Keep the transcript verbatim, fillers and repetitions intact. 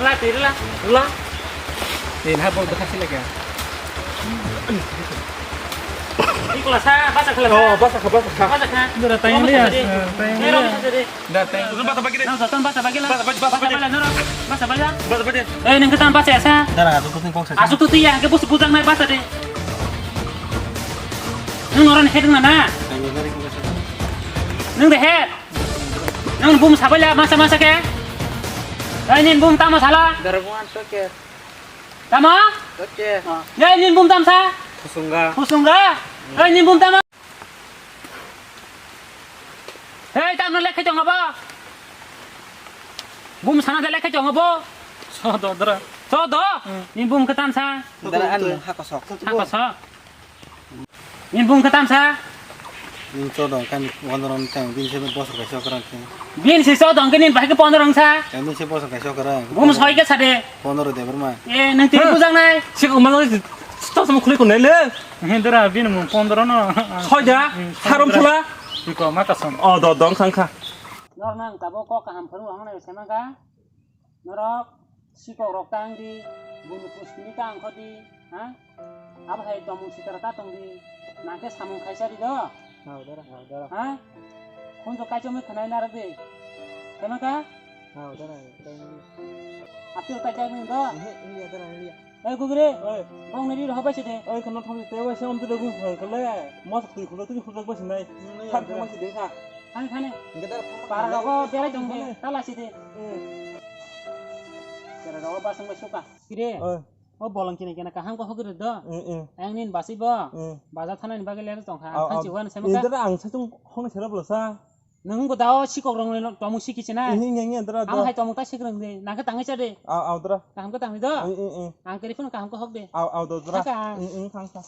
La, tiri la, la. Tin ha bol dekha sila kya? Ikla sa, basa khala sa. Oh, basa kha, basa kha. Basa kha. Dara tayang liya, tayang liya. Da tayang. Basa bagi de. Nang satan basa bagi la. Basa bagi, basa bagi. Basa bagi, noro. Basa bagi. Basa bagi. Eh, nang ketan basa sa. Dara, aku kuting kok sa. Asuk tu tiya, ke bus bujang nai basa de. Nang noran head na na. Nang de head. Nang bum sabai la masa masa ke? Ai nin bum tama sala? Darbuan soke. Tama? Soke. Ai nin bum tamsa? Kusunga. Kusunga. Ai nin bum tama? Hei, tam na lekhe chong abo. Bum sana de lekhe chong abo. So do dra. So do. Nin bum ketan sa. Dara anu hakosok. Hakosok. Nin bum ketan sa. Nin chodong kan wandorong tang bin se bosor kaisa okrang khe. Bin se chodong ke nin bahai ke pondorong sa. Yang bin se bosor kaisa okrang. Bum soi ke sade. Pondoro de berma. Eh, nang tiri bujang nai. Sik umang to sama khuli kunai le. Hendra bin mung pondoro no. Soi da. Harum sala. Iko makasam. Oh, do dong khang kha. Nor nang tabo kok kaham phuru hangnai sema ga. Norok sikok rok tang di, buni puskini tang kho di, ha? Abo hai tomung sitra ta tong di, nangke samung khaisa di do. Hao dara, hao dara. Ha? Khunjo kaichomwi khwnai narok di. Khema ka? Hao dara, tang di. Apil kaichomwi do? Ehe, iya dara, iya. Oi, gugure. Oi. Bong nari rohok bai sidi. Oi, kono thong te bai se om tu dagu. Oi, kale. Mos tui khulo tui khulok bai sinai. Thang thang bai sidi kha. Thang thang. Gedar thang. Para rogo berai dong de. Tala sidi. Kera rogo basang bai suka. Kire. Oi. O bolong kine kena kaham ko hogre do. Eh, eh. Ang nin basi bo. Eh. Baja thana ni bagile tong kha. Thang chiwan sema ka. Indra ang sa chung hong sera bolo sa. Nung bo dao sikok rong no tomung siki china. Ini ngi ngi dra. Am hai tomung ta sik rong de. Nang ka tangai cha de. Au au dra. Kaham ka tangai do. Ing ing ing. Ang kari phone kaham ka hok de. Au au do dra. Thaka. Ing ing thang thang.